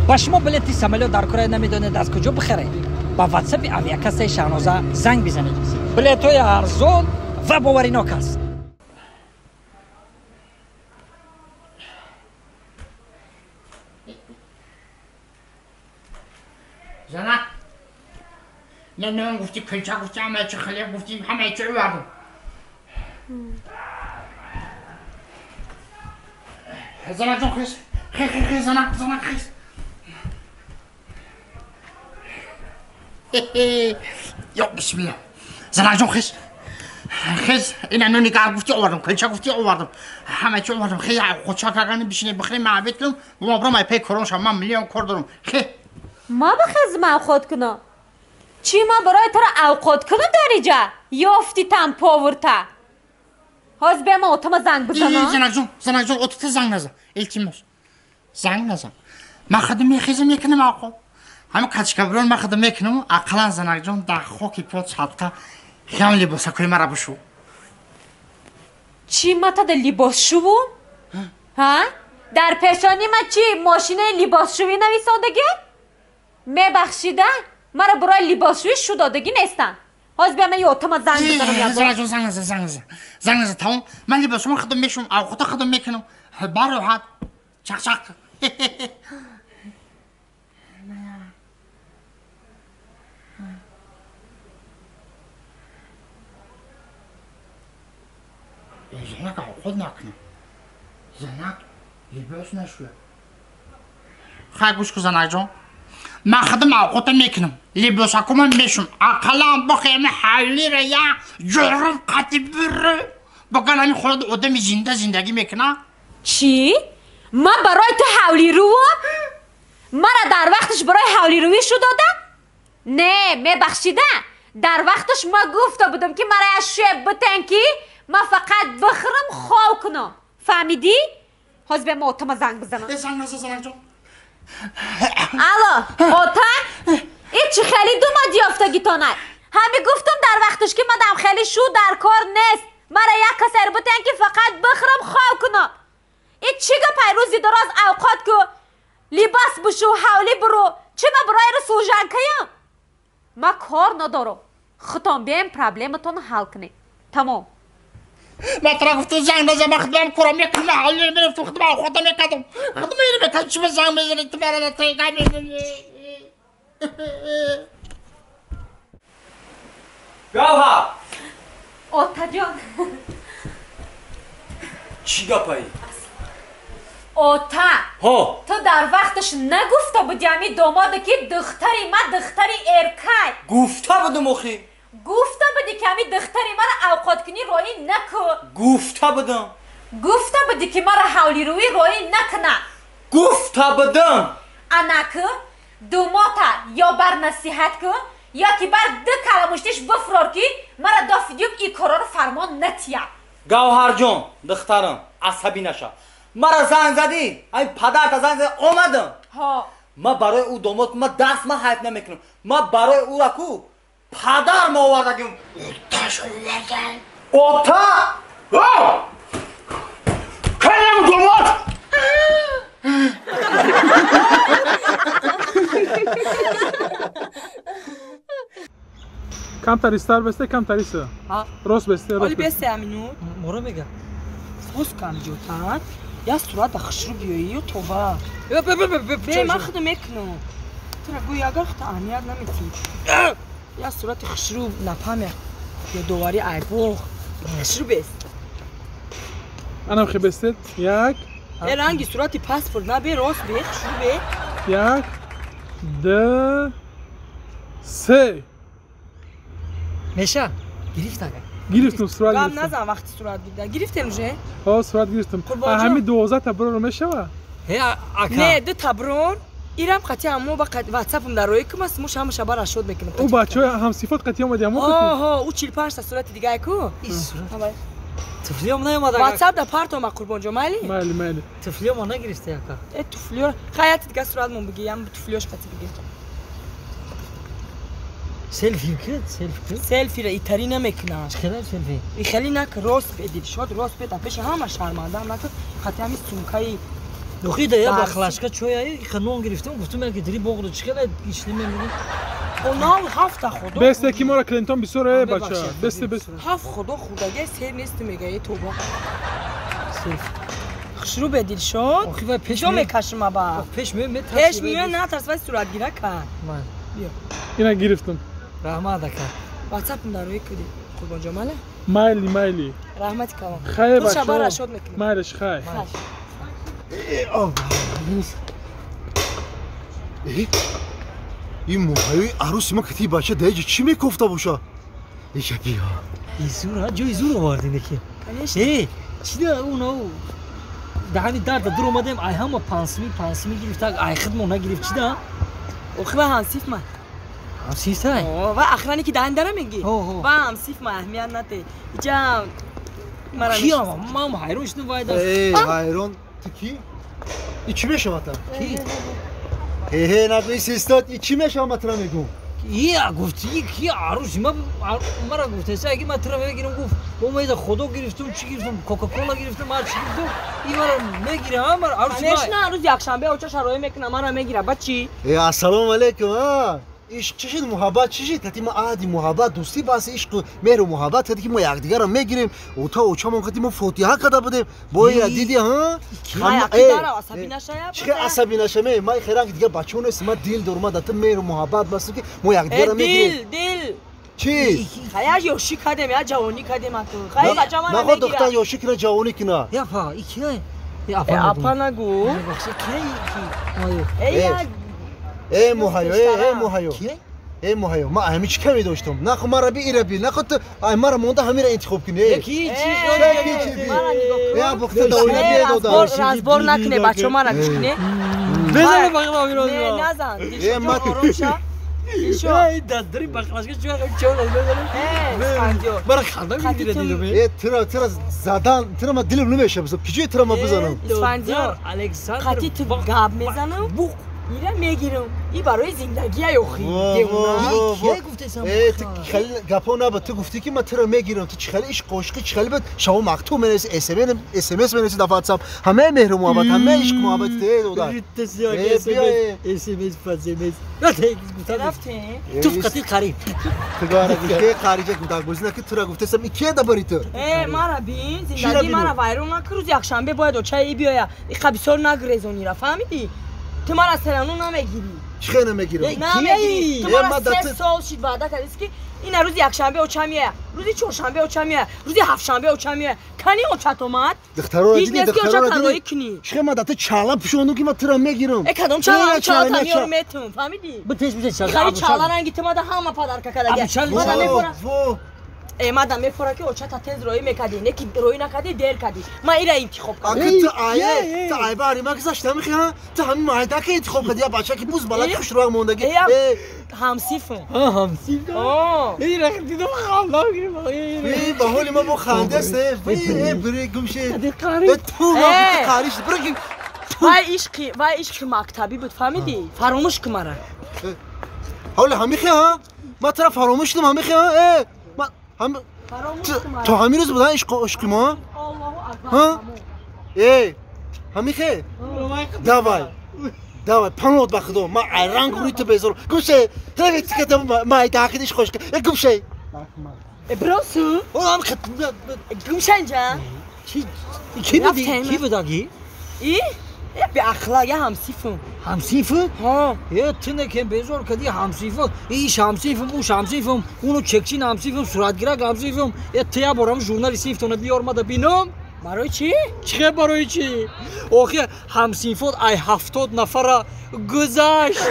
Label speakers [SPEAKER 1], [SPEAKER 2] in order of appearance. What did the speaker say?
[SPEAKER 1] Ба шумо билети самолёт дар кора намедонед аз куҷо бихаред? Ба ватсапи авиакассаи Шаҳноза занг бизанед. Билетҳои арзон ва боваринок аст.
[SPEAKER 2] Занак, не гуфти, кулча гуфти, ҳамаи чи хлеб гуфти, ҳамаи чи овардум. Занак ҷон, хез, хе хе хе, занак, занак, хез. Ё бисмилла. Занак ҷон, хез, хез, ина нони гарм гуфти овардум, кулча гуфти овардум, ҳамаи чи овардум. Хе, худша кардани бишине бихӯрем, ман обед кунам, ма бирам ай пай корон шавам, ман миллион кор дорам. Хе.
[SPEAKER 3] Ма бихезм авқот кунам? Чӣ ма барои туро авқот кунам дар иҷа? Ёфти там повурта. Ҳоз бия ма отама занг бизанам.
[SPEAKER 2] Занакҷон, занакҷон, отата занг назан. Илтимос. Занг назан. Ман худам мехезам мекунам авқот. Ҳамин качкабирон ман худам мекунам, ақаллан занакҷон дар хоки пот садқа хам либосакои мара бишу.
[SPEAKER 3] Чӣ ма тада либосшувум? Ҳа? Дар пешонӣ ма чӣ мошинаи либосшувӣ нависодагӣ? Мебахшида, мара барои либосшӯӣ шудодагӣ нестам. Ҳоз бия ман ётама занг бизанам.
[SPEAKER 2] Занакҷон, занг назан, занг назан. Занг назан, тамом. Ман либосшума худам мешум, авқота худам мекунам. Бароҳат. Чақ-чақ. Занак авқот накунам. Занак либос нашӯяд. Хай гӯш кун, занакҷон. Ман худам авқота мекунам, либосакумам мешум, ақаллан бихоҳем ҳавлира я ҷурум қати биру боган ҳамин холат одами зинда зиндагӣ мекуна.
[SPEAKER 3] Чӣ? Ман барои ту ҳавлирувам? Мара дар вақташ барои ҳавлирувӣ шу додам? Не, мебахшида, дар вақташ ма гуфта будам ки мара як шӯя битен ки ман фақат бихӯрам, хов кунам. Фаҳмидӣ? Ҳоз бия ма отама занг бизанам.
[SPEAKER 2] Занг назан, занакҷон.
[SPEAKER 3] Алло, ота? И чӣ хеле думад ёфтагитонай? Ҳами гуфтам дар вақташ ки мадам хеле шу дар кор нест. Мара як касер бутен ки фақат бихӯрам, хов кунам. И чӣ гапай рӯзи дароз авқот ку, либос бишу, ҳавлӣ биру, чӣ ма барои ру служанкаям? Ма кор надорам. Худтон бием проблематонро ҳал кунед. Тамом.
[SPEAKER 2] Ман туро гуфтам занг назан, ман худам корам мекунам, ҳавлиро мерафтам, худам авқота мекардам. Худам мекардам, чӣ ба занг мезанӣ, ту мара тайга мезанӣ.
[SPEAKER 4] Гавҳар!
[SPEAKER 3] Отаҷон.
[SPEAKER 4] Чӣ гапаи?
[SPEAKER 3] Ота!
[SPEAKER 4] Ҳо!
[SPEAKER 3] Ту дар вақташ нагуфта буди ҳами домода ки духтари ма духтари эркай.
[SPEAKER 4] Гуфта будум охи.
[SPEAKER 3] Гуфта буди ки ҳами духтари мара авқоткунӣ роӣ накун.
[SPEAKER 4] Гуфта будам.
[SPEAKER 3] Гуфта буди ки мара ҳавлирӯӣ роӣ накуна.
[SPEAKER 4] Гуфта будам.
[SPEAKER 3] Анаку думота ё бар насиҳат кун, ё ки бар ду каламуштиш бифрор ки мара дофидюм и короро фармон натия.
[SPEAKER 4] Гавҳарҷон, духтарам, асабӣ наша. Мара занг задӣ, ҳамин падарта занг задӣ, омадам.
[SPEAKER 3] Ҳо.
[SPEAKER 4] Ма барои ӯ домод ма даст ма ҳайф намекунам. Ма барои ӯра ку падар ма овардагим.
[SPEAKER 2] Оташ овардам.
[SPEAKER 4] Ота?
[SPEAKER 2] Калем домод!
[SPEAKER 5] Камтар истар бесте, камтар иса. Рост бесте, рост
[SPEAKER 6] оли бесте амину.
[SPEAKER 1] Моро мега.
[SPEAKER 6] Боз кам ҷотан. Я сурата хушрӯ биёӣ ё тоба. Бе, ман худам мекунам. Тура гӯй агар худ аҳамият наметӣ. Я сурати хушрӯ напамя. Ё доварӣ айбоғ. Хушрӯ бест.
[SPEAKER 5] Анам хе бестед. Як.
[SPEAKER 6] Э ранги сурати паспорт на бе, рост бе, хушрӯ бе.
[SPEAKER 5] Як, ду, се.
[SPEAKER 1] Меша, гирифт ага.
[SPEAKER 5] Гирифтум, сурат
[SPEAKER 6] Гап
[SPEAKER 5] гирифтум.
[SPEAKER 6] назан вақти сурат гирифта. Гирифтем уже?
[SPEAKER 5] Ҳо, сурат гирифтум.
[SPEAKER 6] Қурбонҷон.
[SPEAKER 5] Ҳами 12 та броро мешава?
[SPEAKER 1] Ҳе, ака.
[SPEAKER 6] Не, ду та брон. Ирам қати ҳамо ба ватсапам дар рои кумаст, муш ҳамаша бар ашод мекунам.
[SPEAKER 5] Ӯ бачаҳои ҳамсифот қати омади ҳамо қати?
[SPEAKER 6] Ҳо, ӯ 45 та сурати дигае ку.
[SPEAKER 1] И сурат.
[SPEAKER 6] Ҳамай.
[SPEAKER 1] Туфлиём наомад ака.
[SPEAKER 6] Ватсап да партома Қурбонҷон, майли?
[SPEAKER 5] Майли, майли.
[SPEAKER 1] Туфлиёмо нагирифта ака.
[SPEAKER 6] Э туфлиё, хай яти дига суратмон биги, ям туфлиёш қати биги.
[SPEAKER 1] Селфи кунед, селфи кунед.
[SPEAKER 6] Селфиро итари намекунам.
[SPEAKER 1] Чӣ хеле селфи?
[SPEAKER 6] И хеле нак, рост бе, дилшод рост бе, пеши ҳама шармандаам накун. Қати ҳами сумкаи
[SPEAKER 1] Охи да я бахлашка чой ай ханон гирифтам гуфтам ки дри боғ чӣ хеле ични мемонӣ.
[SPEAKER 6] Онав ҳафта худо.
[SPEAKER 5] Бесте ки мора клиентон бисёр э бача. Бесте бесте.
[SPEAKER 6] Ҳафт худо худагай сер нест мега тоба. Хушрӯ бе Дилшод.
[SPEAKER 1] Охи вай пеш
[SPEAKER 6] ҷо мекашим аба.
[SPEAKER 1] Пеш меояд метарс.
[SPEAKER 6] Пеш меояд натарс вай суратгира кар.
[SPEAKER 1] Ман.
[SPEAKER 6] Биё.
[SPEAKER 5] Ина гирифтам.
[SPEAKER 1] Раҳмат ака.
[SPEAKER 6] WhatsApp-м дар рӯи куди. Қурбонҷон мале?
[SPEAKER 5] Майли майли.
[SPEAKER 6] Раҳмати калон.
[SPEAKER 5] Хайр бача.
[SPEAKER 6] Шаба рашод мекунем.
[SPEAKER 5] Майлиш хай.
[SPEAKER 7] Ин моҳаёи арӯси ман кати бача даиҷа чӣ мекофта боша? Иҷа биё.
[SPEAKER 1] Изур, ҷои зур овардин ки. Э, чӣ да унав даҳани дарда дур омадем, ай ҳама пансми пансми гирифта, ай хидмо нагирифт чӣ да?
[SPEAKER 6] Охи ва ҳамсиф ма.
[SPEAKER 1] Ҳамсифтай?
[SPEAKER 6] Ва охране ки даҳани дара мегӣ? Ва ҳамсиф ма аҳамият нате. Иҷа мара
[SPEAKER 1] Киам? Ман ҳайрон шудам вай даст.
[SPEAKER 7] Э, ҳайрон ту кӣ? И чӣ мешавад?
[SPEAKER 1] Кӣ?
[SPEAKER 7] Ҳе, нагӯ истод, и чӣ мешавад ман тура мегӯм?
[SPEAKER 1] Я гуфт, ки арӯси ма мара гуфтеса, аги ман тура мегирам гуфт, омеда худо гирифтум, чӣ гирифтум, Кока-кола гирифтум, ҳар чӣ гирифтум, и мара мегирам, мара арӯси ма.
[SPEAKER 6] Конечно, рӯзи якшанбе оча шароӣ мекунам, мара мегира, ба чӣ?
[SPEAKER 7] Э, ассалому алайкум, а? Ишқ чӣ шуд, муҳаббат чӣ шуд? Кати ма аҳди муҳаббат, дӯстӣ бас ишқу меҳру муҳаббат кати ки мо якдигарро мегирем, ота очамон кати мо фотиҳа карда будем. Боя диди, ҳа? Чӣ асабӣ нашаме? Ман хеле дигар бачаҳо нестам, ман дил дорам, ман дар ту меҳру муҳаббат бастам ки мо якдигарро мегирем.
[SPEAKER 6] Дил, дил.
[SPEAKER 7] Чӣ?
[SPEAKER 6] Хая ёшӣ кардем, я ҷавонӣ кардем ату. Хая бача мара мегира.
[SPEAKER 7] Наход духтар ёшӣ кина ҷавонӣ кина.
[SPEAKER 1] Япа, ики.
[SPEAKER 6] Апа нагӯ. Эй,
[SPEAKER 7] Э муҳайё, э муҳайё. Э муҳайё, ман ҳами чӣ каме доштам? Нахо мара би ира би, нахо ту ай мара монда ҳамира интихоб кунӣ.
[SPEAKER 1] Э ки чӣ
[SPEAKER 7] Я бухта давина би дода.
[SPEAKER 6] Разбор накне, бачо мара гӯш кунӣ.
[SPEAKER 1] Безана бахла миро.
[SPEAKER 6] Не, назан.
[SPEAKER 7] Э ма
[SPEAKER 6] оромша.
[SPEAKER 1] Эй, дадри бахлашка чӣ чор безана.
[SPEAKER 6] Э, Исфандиёр.
[SPEAKER 1] Мара ханда мегирад дилам.
[SPEAKER 7] Э тира тира задан, тира ма дилам намеша, киҷои тира ма бизанам?
[SPEAKER 6] Исфандиёр,
[SPEAKER 1] Александр
[SPEAKER 6] қати ту гап мезанам.
[SPEAKER 1] Буқ
[SPEAKER 6] ира мегирам. И барои зиндагия ёхи.
[SPEAKER 7] Э, ту хеле гапо наба, ту гуфтӣ ки ман туро мегирам, ту чӣ хеле ишқ ошиқӣ чӣ хеле буд, шаво мактуб менависӣ, СМС менависӣ дар WhatsApp. Ҳамаи меҳру муҳаббат, ҳамаи ишқ муҳаббат ту дода.
[SPEAKER 1] СМС, СМС.
[SPEAKER 6] Рафтем.
[SPEAKER 1] Туф қати қариб.
[SPEAKER 7] Ту гара гуфтӣ қариҷа гудакбозӣ накӣ тура гуфтасам, и кия дабари ту?
[SPEAKER 6] Э, мара бин, зиндагӣ мара вайрон накӣ, рӯзи якшанбе бояд очаи биёя. Иқа бисёр нагрезонира, фаҳмидӣ? Ту мара серану намегирӣ.
[SPEAKER 7] Чӣ хел намегирам?
[SPEAKER 6] Намегирӣ. Ту мара се сол шид ваъда кардист ки ина рӯзи якшанбе оча меоя, рӯзи чоршанбе оча меоя, рӯзи ҳафтшанбе оча меоя. Кани очат омад?
[SPEAKER 7] Духтароро
[SPEAKER 6] Ҳеҷ
[SPEAKER 7] дидӣ,
[SPEAKER 6] нест ки оча
[SPEAKER 7] духтароро
[SPEAKER 6] танҳоӣ
[SPEAKER 7] дидӣ?
[SPEAKER 6] кунӣ.
[SPEAKER 7] Чӣ хел ман дар ту чала пӯшондум ки ман тура мегирам?
[SPEAKER 6] Э, кадом чала? Чала та меёрам метум, фаҳмидӣ?
[SPEAKER 1] Битеш битеш чала.
[SPEAKER 6] Хари чала ранги ту мада ҳама падарка кардагия. Мада мефора. Э, мада мефора ки очата тез роӣ мекардӣ, не ки роӣ накардӣ, дер кардӣ. Ман ира интихоб кардам.
[SPEAKER 7] Аки ту ае, ту ай бари ма гузашта мехи, ҳа? Ту ҳамин майдака интихоб кардӣ, я бача ки буз балаки хушрӯяк мондагӣ.
[SPEAKER 6] Э, ҳамсифм.
[SPEAKER 1] Ҳа, ҳамсиф. Э, рахт дидам ханда гирифт.
[SPEAKER 7] Э, ба ҳоли ма бо ханда аст, э, э, бире гумше.
[SPEAKER 1] Қари.
[SPEAKER 7] Э, ту ма қариш, бире ки.
[SPEAKER 6] Вай ишқи, вай ишқи мактабӣ буд, фаҳмидӣ? Фаромӯш кун мара.
[SPEAKER 7] Ҳоли ҳамихи, ҳа? Ман тура фаромӯш шудам ҳамихи, ҳа? Э, ман ҳам то ҳамин рӯз буд ишқи ошиқи мо? Ҳа? Э, ҳамихе? Давай. Давай, панот ба худо, ман айран гури ту безор. Гумше, ту тиката майдакид ишқ ошиқи. Э, гумше.
[SPEAKER 6] Э, бросу.
[SPEAKER 7] О, ам хат.
[SPEAKER 6] Гумше инҷа.
[SPEAKER 1] Ки ки буди? Ки будаги?
[SPEAKER 6] И? Э, беахлақ, я ҳамсифм.
[SPEAKER 1] Ҳамсифу?
[SPEAKER 6] Ҳо.
[SPEAKER 1] Э, ту некем безор кардӣ ҳамсифу. Иш ҳамсифум, уш ҳамсифум, уну чекчин ҳамсифум, суратгирак ҳамсифум. Э, ту я борам журнали синфтона биёр мада бинам.
[SPEAKER 6] Барои чӣ?
[SPEAKER 1] Чӣ барои чӣ? Охи ҳамсинфот ай 70 нафара гузашт.